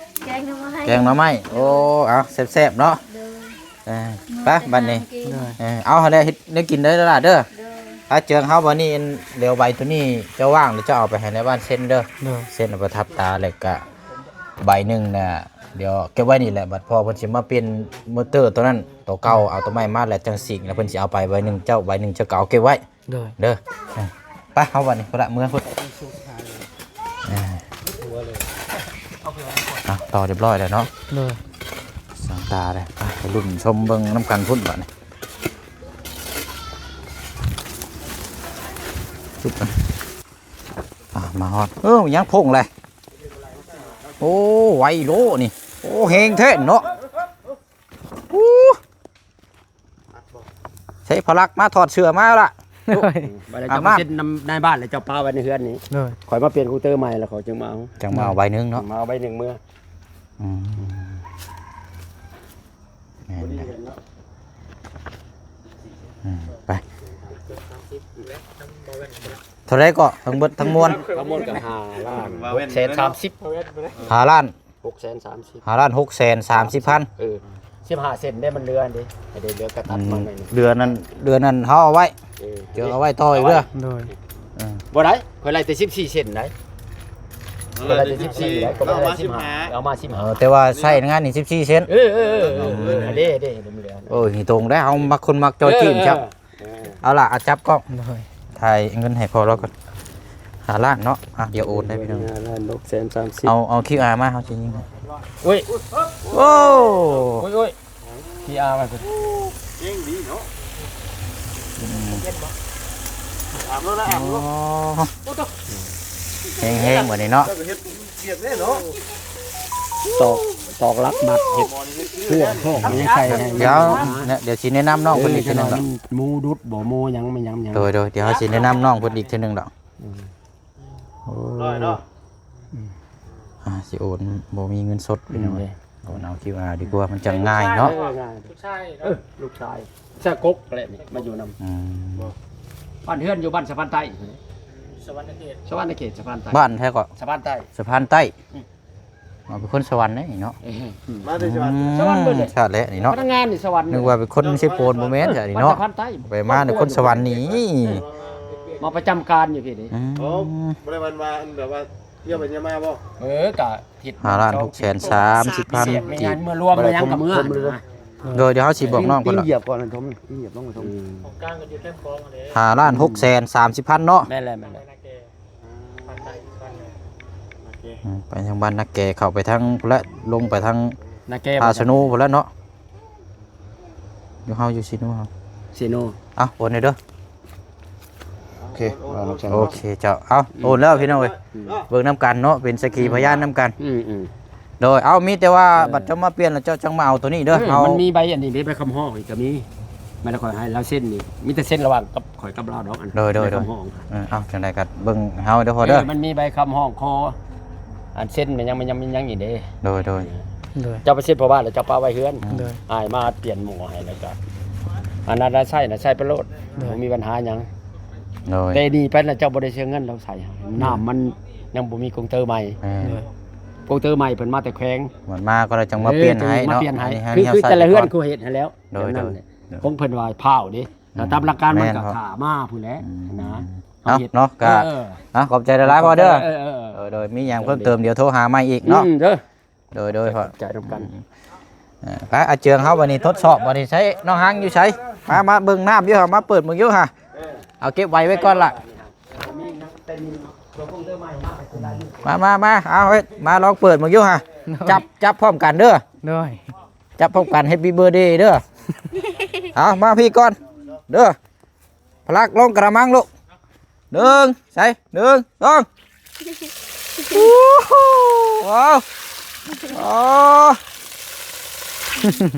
ແກງໜໍ່ໄມ້ ແກງໜໍ່ໄມ້. ໂອ້ ເອົາ ແຊບໆເນາະ. ໂດຍ ເອີ ໄປບາດນີ້ ໂດຍ ເອີ ເອົາຫັ້ນແຫຼະ ເຮັດແນວກິນເດີຫຼານເດີ. ໂດຍ ໄປເຈີເຮົາ ບາດນີ້ດຽວໃບໂຕນີ້ເຈົ້າວ່າງແລ້ວເຈົ້າເອົາໄປໃຫ້ໃນບ້ານເຊັນເດີ. ໂດຍ ເຊັນເອົາໄປທັບຕາ ແລ້ວກະໃບໜຶ່ງນະ ດຽວເກັບໄວ້ນີ້ແຫຼະ ບັດພໍ່ເພິ່ນຊິມາປ່ຽນມໍເຕີໂຕນັ້ນ ໂຕເກົ່າ ເອົາໂຕໃໝ່ມາແລ້ວຈັ່ງສີກ ແລ້ວເພິ່ນຊິເອົາໄປໃບໜຶ່ງ ເຈົ້າໃບໜຶ່ງ ເຈົ້າກໍເອົາເກັບໄວ້. ໂດຍ ເດີ ເອີ ໄປເຮົາບັດນີ້ພຸ້ນລະ ເມືອພຸ້ນ. ເອີ ອ່ະ ຕໍ່ຮຽບຮ້ອຍແລ້ວເນາະ. ໂດຍ ສາງຕາເລີຍ ໄປ ໄປລຸ້ນຊົມເບິ່ງນຳກັນພຸ້ນບັດນີ້. ອ່ະ ມາຮອດ ເອີ ຍັງພົງເລີຍ. ໂອ້ ໄວໂລນີ້ ໂອ້ ແຮງແທ້ເນາະ. ອູ້ ໃຊ້ພະລັກມາ ຖອດເສື້ອມາລະ. ໂດຍ ອາບນ້ຳ ເຊັນນຳນາຍບ້ານ ແລ້ວເຈົ້າປະໄວ້ໃນເຮືອນນີ້. ໂດຍ ຂ້ອຍມາປ່ຽນຄູເຕີໃໝ່ ແລ້ວຂ້ອຍຈຶ່ງມາເອົາ ຈຶ່ງມາເອົາໃບໜຶ່ງເນາະ ມາເອົາໃບໜຶ່ງເມືອ. ອືມ ແມ່ນແຫຼະ ອືມ ໄປ ເທົ່າໃດເກາະ ທັງເບິດທັງມວນ? ທັງໝົດກໍຫ້າລ້ານຫົກແສນສາມສິບ. ຫ້າລ້ານ ຫົກແສນສາມສິບ ຫ້າລ້ານຫົກແສນສາມສິບພັນ. ເອີ ສິບຫ້າເຊັນເດ້ ມັນເຫຼືອເດ້ ໃຫ້ໄດ້ເຫຼືອກະຕັດມາໜ້ອຍໜຶ່ງ. ເດືອນນັ້ນ ເດືອນນັ້ນເຮົາເອົາໄວ້ ເອີ ຈະເອົາໄວ້ຕໍ່ອີກເດີ. ໂດຍ ເອີ ບໍ່ໄດ້ ຂ້ອຍໄລ່ແຕ່ສິບສີ່ເຊັນໄດ໋. ເອີ ຂ້ອຍໄລ່ແຕ່ສິບສີ່ໄດ໋ ຂ້ອຍບໍ່ໄດ້ໄລ່ສິບຫ້າ ເອົາມາສິບຫ້າ. ເອີ ແຕ່ວ່າໃຊ້ງານນີ້ສິບສີ່ເຊັນ. ເອີ ເອີ ເອີ ເອີ ເອີ ເດ້ ເດ້ ມັນເຫຼືອ. ໂອ້ຍ ຕົງໄດ໋ ເຮົາມັກຄົນມັກຈ່ອຍຈີ້ນ ເອີ ເອີ ເຈົ້າ. ເອີ ເອົາລະ ເອົາຈັບກ້ອງ ໂດຍ ຖ່າຍເງິນໃຫ້ພໍ່ລາວກ່ອນ ຫ້າລ້ານເນາະ. ອ່ະ ດຽວໂອນໃຫ້ພີ່ນ້ອງ ຫ້າລ້ານຫົກແສນສາມສິບ. ເອົາ ເອົາຄິວອາມາ ເຮົາຊິຍິງໃຫ້. ໂອ້ຍ ໂອ້ ໂອ້ຍ ໂອ້ຍ ຄິວອາມາ ເກັ່ງດີເນາະ. ອືມ ອາບໂລດນະ ອາບໂລດ. ອໍ ໂອ້ໂຕ ແຮງໆ ບາດນີ້ເນາະ ເຮັດວຽກເດ້ເນາະ. ຕອກ ຕອກຫຼັກບັດ ເຮັດ ພວກ ພວກມັນຍັງໃສ່ໃຫ້ ດຽວ ດຽວຊິແນະນຳນ້ອງເພິ່ນອີກເທື່ອໜຶ່ງດອກ. ເອີ ເຈົ້າໜ້ອຍມັນໝູດຸດບໍ່ ໝູຫຍັງ ມັນຫຍັງ ຫຍັງ. ໂດຍ ໂດຍ ດຽວເຮົາຊິແນະນຳນ້ອງເພິ່ນອີກເທື່ອໜຶ່ງດອກ. ອືມ ໂອ້ ຮ້ອຍເນາະ. ອືມ ອ່າ ຊິໂອນ ບໍ່ມີເງິນສົດ ພີ່ນ້ອງເອີຍ. ໂອນເອົາຄິວອາດີກວ່າ ມັນຈັ່ງງ່າຍເນາະ. ເອີ ງ່າຍ ລູກຊາຍ ເອີ ລູກຊາຍ ຊາກົກແຫຼະນີ້ ມາຢູ່ນຳ. ອືມ ບ້ານເຮືອນຢູ່ບ້ານສະພານໃຕ້ ສະຫວັນນະເຂດ ສະຫວັນນະເຂດ ສະພານໃຕ້. ບ້ານໃດເກາະ? ສະພານໃຕ້ ສະພານໃຕ້. ອືມ ເຮົາເປັນຄົນສະຫວັນເດ້ເນາະ. ເອີ ມາແຕ່ສະຫວັນ ອືມ ສະຫວັນເບິດເລີຍ ຊາດແຫຼະນີ້ເນາະ. ພະນັກງານນີ້ສະຫວັນ ນຶກວ່າເປັນຄົນເຊໂປນ ບໍ່ແມ່ນຊະນີ້ເນາະ. ສະຫວັນໃຕ້ ໄປມາເປັນຄົນສະຫວັນນີ້ ມາປະຈຳການຢູ່ພີ້ນີ້. ອືມ ໂອ້ ບໍ່ໄດ້ວ່າ ອັນ ແບບວ່າ ທ່ຽວໄປທ່ຽວມາບໍ່? ເອີ ກະທິດ ຫ້າລ້ານຫົກແສນສາມສິບພັນ ເມືອລວມມາຫຍັງກະເມືອ. ໂດຍ ດຽວເຮົາຊິບອກນ້ອງເພິ່ນ ຕີນຢຽບກ່ອນ ສົມ ຕີນຢຽບລົງ ສົມ. ອືມ ຫ້າລ້ານຫົກແສນສາມສິບພັນເນາະ. ແມ່ນແຫຼະ ແມ່ນແຫຼະ. ອືມ ໄປທາງບ້ານນາແກ ເຂົ້າໄປທາງພຸ້ນແຫຼະ ລົງໄປທາງນາແກ ທ່າສະໂນພຸ້ນແຫຼະເນາະ. ຢູ່ເຮົາຢູ່ຊີໂນເຮົາ ຊີໂນ. ເອົາ ໂອນໃຫ້ເດີ. ໂອເຄ ໂອເຄເຈົ້າ. ເອົາ ອືມ ໂອນແລ້ວພີ່ນ້ອງເອີຍ. ອືມ ເບິ່ງນຳກັນເນາະ ເປັນສັກຂີພະຍານນຳກັນ. ອືມ ອືມ ໂດຍ ເອົາ ມີແຕ່ວ່າ ເອີ ບັດເຈົ້າມາປ່ຽນແລ້ວເຈົ້າຈັ່ງມາເອົາໂຕນີ້ເດີ. ເອີ ເຮົາ ມັນມີໃບອັນນີ້ເດ້ ໃບຄຳຮ້ອງນີ້ກໍມີ ແມ່ນ ຂ້ອຍໃຫ້ລາວເຊັນນີ້ ມີແຕ່ເຊັນລະຫວ່າງກັບຂ້ອຍກັບລາວດອກ. ອັນ ໂດຍ ໂດຍ ໃບຄຳຮ້ອງ. ເອີ ເອົາ ຈັ່ງໃດກໍເບິ່ງເຮົາເດີພໍ່ເດີ. ເອີ ມັນມີໃບຄຳຮ້ອງຂໍ ອັນເຊັນແມ່ນຫຍັງ ແມ່ນຫຍັງ ແມ່ນຫຍັງອີກເດ້. ໂດຍ ໂດຍ ໂດຍ ເຈົ້າໄປເຊັນພໍ່ບ້ານແລ້ວເຈົ້າປະໄວ້ເຮືອນ. ໂດຍ ອ້າຍມາປ່ຽນໝໍໃຫ້ແລ້ວກໍ ອັນນັ້ນນະໃຊ້ນະໃຊ້ໄປໂລດ. ໂດຍ ບໍ່ມີບັນຫາຫຍັງ. ໂດຍ ແຕ່ນີ້ໄປນະເຈົ້າບໍ່ໄດ້ເສຍເງິນ ລາວໃສ່ໃຫ້ ອືມ ນ້ຳມັນຍັງບໍ່ມີກົງເຕີໃໝ່. ແມ່ນ ໂດຍ ກົງເຕີໃໝ່ເພິ່ນມາແຕ່ແຂວງ ມັນມາກໍລະຈັ່ງມາປ່ຽນໃຫ້ເນາະ. ມາປ່ຽນໃຫ້ ອັນນີ້ ຄື ຄືແຕ່ລະເຮືອນຄືເຮັດໃຫ້ແລ້ວ. ໂດຍ ແບບນັ້ນແຫຼະ ໂດຍ ຂອງເພິ່ນວ່າພ້າວເດ້. ອືມ ຕາມຫຼັກການມັນກໍຖ້າມາພຸ້ນແຫຼະ ແມ່ນ ຫັ້ນນະ. ອືມ ເອົາເນາະ ກໍ ເອີ ເນາະ ຂອບໃຈຫຼາຍໆພໍ່ເດີ. ເອີ ເອີ ເອີ ໂດຍ ໂດຍ ມີຫຍັງເພີ່ມເຕີມ ດຽວໂທຫາໃໝ່ອີກເນາະ. ອືມ ເດີ ໂດຍ ໂດຍ ຂອບໃຈນຳກັນ. ອືມ ເອີ ໄປ ອາເຈືອງເຮົາບັດນີ້ທົດສອບ ບັດນີ້ໃຊ້ນ້ອງຮັງຢູ່ໃສ? ມາ ມາເບິ່ງນ້ຳຢູ່ຫາ ມາເປີດເບິ່ງຢູ່ຫາ. ເອົາເກັບໄວ້ໄວ້ກ່ອນລະ. ມີນ້ຳເຕັມ ມາ ມາ ມາ ເອົາເຮັດ ມາລອງເປີດເບິ່ງຢູ່ຫະ. ໂດຍ ຈັບ ຈັບພ້ອມກັນເດີ. ໂດຍ ຈັບພ້ອມກັນ Happy Birthday ເດີ. ເອົາ ມາພີ້ກ່ອນເດີ. ພະລັກລົງກະລະມັງລູກ. ໜຶ່ງ ໃສ່ ໜຶ່ງ ສອງ. ໂອ້ໂຫ ເອົາ ໂອ້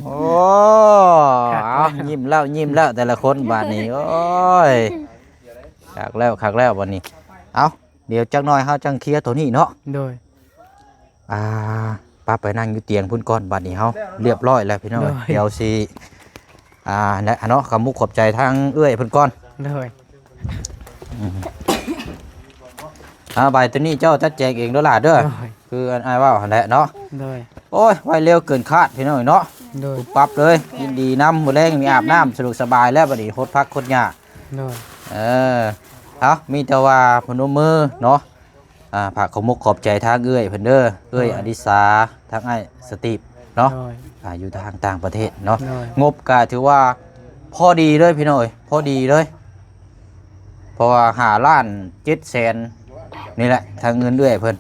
ໂອ້ ເອົາ ຍິ້ມແລ້ວ ຍິ້ມແລ້ວ ແຕ່ລະຄົນບາດນີ້. ໂອ້ຍ ຄັກແລ້ວ ຄັກແລ້ວບາດນີ້. ເອົາ ດຽວຈັກໜ່ອຍເຮົາຈັ່ງເຄຍໂຕນີ້ເນາະ. ໂດຍ ອ່າ ປະ ໄປນັ່ງຢູ່ຕຽງພຸ້ນກ່ອນ. ບາດນີ້ເຮົາລຽບຮ້ອຍແລ້ວພີ່ນ້ອງ. ໂດຍ ດຽວຊິ ອ່າ ແລະ ເນາະ ຂອບມຸກຂອບໃຈທາງເອື້ອຍເພິ່ນກ່ອນ. ໂດຍ ອືມ ອ່າ ໃບໂຕນີ້ເຈົ້າຈັດແຈງເອງເດີຫຼ້າເດີ. ໂດຍ ຄືອັນອ້າຍເວົ້າຫັ້ນແຫຼະເນາະ. ໂດຍ ໂອ້ຍ ໄວເລັວເກີນຄາດພີ່ນ້ອງເນາະ. ໂດຍ ປຸບປັບເລີຍ. ຍິນດີນຳ ມື້ແລງມີອາບນ້ຳ ສະດວກສະບາຍແລ້ວ ບາດນີ້ຫົດຜັກຫົດຫຍ້າ. ໂດຍ ເອີ ເອົາ ມີແຕ່ວ່າພະນົມມືເນາະ. ອ່າ ຝາກຂອບມຸກຂອບໃຈທາງເອື້ອຍເພິ່ນເດີ ເອື້ອຍ ໂດຍ ອະລິສາ ທາງອ້າຍສະຕີບເນາະ. ໂດຍ ອ່າ ຢູ່ທາງຕ່າງປະເທດເນາະ. ໂດຍ ງົບກະຖືວ່າພໍດີເລີຍພີ່ນ້ອງເອີຍ ພໍດີເລີຍ. ເພາະວ່າຫ້າລ້ານເຈັດແສນນີ້ແຫຼະ ທາງເງິນເອື້ອຍເພິ່ນ.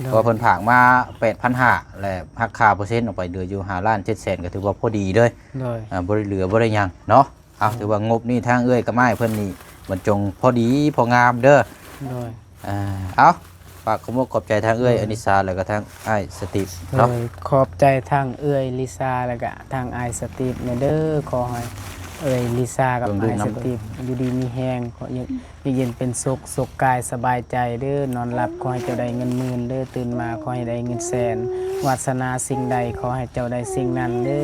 ໂດຍ ເພາະວ່າເພິ່ນຝາກມາແປດພັນຫ້າ ແລະ ຫັກຄ່າເປີເຊັນອອກໄປ ເຫຼືອຢູ່ຫ້າລ້ານເຈັດແສນ ກະຖືວ່າພໍດີເລີຍ. ໂດຍ ອ່າ ບໍ່ໄດ້ເຫຼືອບໍ່ໄດ້ຫຍັງເນາະ. ເອົາ ໂດຍ ຖືວ່າງົບນີ້ທາງເອື້ອຍກັບອ້າຍເພິ່ນນີ້ ບັນຈົງພໍດີພໍງາມເດີ. ໂດຍ ອ່າ ເອົາ ຝາກຂອບມຸກຂອບໃຈທາງເອື້ອຍ ໂດຍ ອະລິສາ ແລ້ວກໍທາງອ້າຍສະຕີບເນາະ. ໂດຍ ຂອບໃຈທາງເອື້ອຍລິສາ ແລ້ວກໍທາງອ້າຍສະຕີບແດ່ເດີ. ຂໍໃຫ້ເອື້ອຍລິສາກັບອ້າຍສະຕີບຢູ່ດີມີແຮງ ຂໍຢູ່ ຢູ່ເຢັນເປັນສຸກ ສຸກກາຍສະບາຍໃຈເດີ. ນອນຫຼັບຂໍໃຫ້ເຈົ້າໄດ້ເງິນໝື່ນເດີ ຕື່ນມາຂໍໃຫ້ໄດ້ເງິນແສນ. ວາດສະໜາສິ່ງໃດຂໍໃຫ້ເຈົ້າໄດ້ສິ່ງນັ້ນເດີ.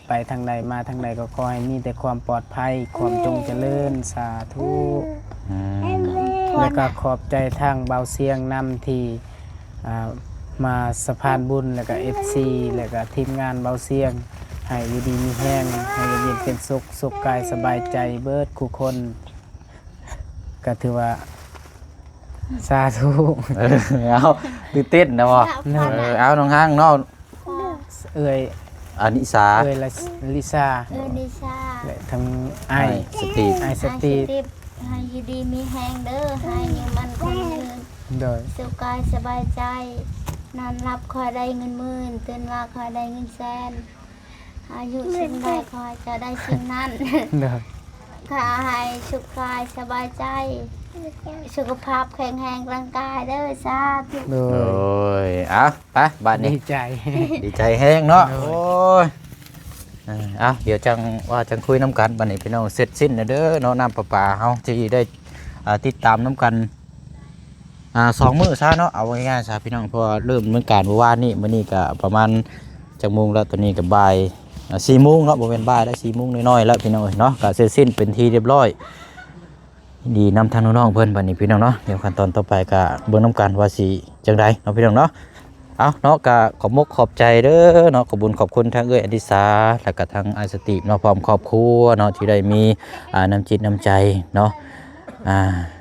ໄປທາງໃດມາທາງໃດກໍຂໍໃຫ້ມີແຕ່ຄວາມປອດໄພ ຄວາມຈົ່ງຈະເລີນ. ສາທຸ. ອືມ ແລ້ວກໍຂອບໃຈທາງບ່າວຊຽງນຳທີ່ ອ່າ ມາສະພານບຸນ ແລ້ວກໍເອັຟຊີ ແລ້ວກໍທີມງານບ່າວຊຽງ ໃຫ້ຢູ່ດີມີແຮງ ໃຫ້ຢູ່ເຢັນເປັນສຸກ ສຸກກາຍສະບາຍໃຈເບິດຄູ່ຄົນ. ກໍຖືວ່າ ສາທຸ. ເອີ ເອົາ ຕື່ນເຕັ້ນນະບໍ່? ໂດຍ ເອີ ເອົາ ນ້ອງຮັງເນາະ. ເອື້ອຍ ອະນິສາ ເອື້ອຍ ລິສາ ເອື້ອຍລິສາ ແລະ ທັງອ້າຍ ອ້າຍສະຕີບ ອ້າຍສະຕີບ ໃຫ້ຢູ່ດີມີແຮງເດີ ໃຫ້ອາຍຸໝັ້ນຂວັນຍືນ. ໂດຍ ສຸກກາຍສະບາຍໃຈ ນອນຫຼັບຂໍໃຫ້ໄດ້ເງິນໝື່ນ ຕື່ນມາຂໍໃຫ້ໄດ້ເງິນແສນ. ອາຍຸສິ່ງໃດຂໍໃຫ້ເຈົ້າໄດ້ສິ່ງນັ້ນ. ໂດຍ ຂໍໃຫ້ສຸກກາຍສະບາຍໃຈ ສຸຂະພາບແຂງແຮງຮ່າງກາຍເດີ. ສາທຸ. ໂດຍ ໂດຍ ເອົາ ໄປບາດນີ້ ດີໃຈ ດີໃຈແຮງເນາະ. ໂດຍ ໂອ້ຍ ເອີ ເອົາ ດຽວຈັ່ງວ່າຈັ່ງຄຸຍນຳກັນ. ບາດນີ້ພີ່ນ້ອງ ເສັດສິ້ນແລ້ວເດີເນາະ ນ້ຳປະປາເຮົາທີ່ໄດ້ ອ່າ ຕິດຕາມນຳກັນ ອ່າ ສອງມື້ຊະເນາະ ເອົາງ່າຍໆຊະພີ່ນ້ອງ. ເພາະວ່າເລີ່ມດຳເນີນການມື້ວານນີ້ ມື້ນີ້ກະປະມານຈັກໂມງແລ້ວ? ຕອນນີ້ກະບ່າຍ ອ່າ ສີ່ໂມງເນາະ ບໍ່ແມ່ນບ່າຍແລ້ວ ສີ່ໂມງນ້ອຍໆແລ້ວພີ່ນ້ອງເອີຍເນາະ. ກະເສັດສິ້ນເປັນທີ່ຮຽບຮ້ອຍ ດີນຳທາງນ້ອງໆເພິ່ນ. ບາດນີ້ພີ່ນ້ອງເນາະ ດຽວຂັ້ນຕອນຕໍ່ໄປກະເບິ່ງນຳກັນວ່າຊິຈັ່ງໃດເນາະພີ່ນ້ອງເນາະ. ເອົາເນາະ ກະຂອບມຸກຂອບໃຈເດີເນາະ ຂອບບຸນຂອບຄຸນທາງເອື້ອຍອະລິສາ ແລ້ວກະທາງອ້າຍສະຕີບເນາະ ພ້ອມຄອບຄົວເນາະ ທີ່ໄດ້ມີ ອ່າ ນ້ຳຈິດນ້ຳໃຈເນາະ ອ່າ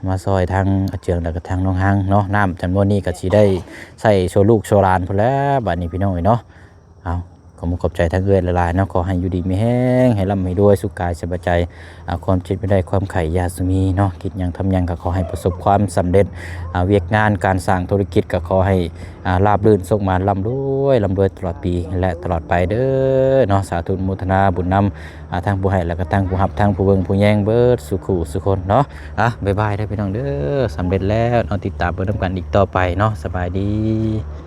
ມາຊ່ອຍທາງອາເຈືອງ ແລ້ວກະທາງນ້ອງຮັງເນາະ. ນ້ຳຈຳນວນນີ້ກະຊິໄດ້ໃຊ້ຊົ່ວລູກຊົ່ວຫຼານພຸ້ນແຫຼະ ບາດນີ້ພີ່ນ້ອງເອີຍເນາະ. ເອົາ ຂອບມຸກຂອບໃຈທາງເອື້ອຍຫຼາຍໆເນາະ ຂໍໃຫ້ຢູ່ດີມີແຮງ ໃຫ້ລ່ຳໃຫ້ລວຍ ສຸກກາຍສະບາຍໃຈ ອ່າ ຄວາມເຈັບຢ່າໄດ້ ຄວາມໄຂ້ຢ່າສູ່ມີເນາະ. ຄິດຫຍັງທຳຫຍັງກໍຂໍໃຫ້ປະສົບຄວາມສຳເລັດ ອ່າ ວຽກງານການສ້າງທຸລະກິດກໍຂໍໃຫ້ ອ່າ ລາບລື່ນ ໂຊກໝານ ລ່ຳລວຍ ລ່ຳລວຍຕະຫຼອດປີ ແລະ ຕະຫຼອດໄປເດີເນາະ. ສາທຸ ອະນຸໂມທະນາບຸນນຳ ອ່າ ທັງຜູ້ໃຫ້ ແລະ ກໍທັງຜູ້ຮັບ ທັງຜູ້ເບິ່ງຜູ້ແຍງເບິດສູ່ຄູ່ສູ່ຄົນເນາະ. ອ່ະ ບາຍບາຍເດີພີ່ນ້ອງເດີ ສຳເລັດແລ້ວເນາະ ຕິດຕາມເບິ່ງນຳກັນອີກຕໍ່ໄປເນາະ. ສະບາຍດີ.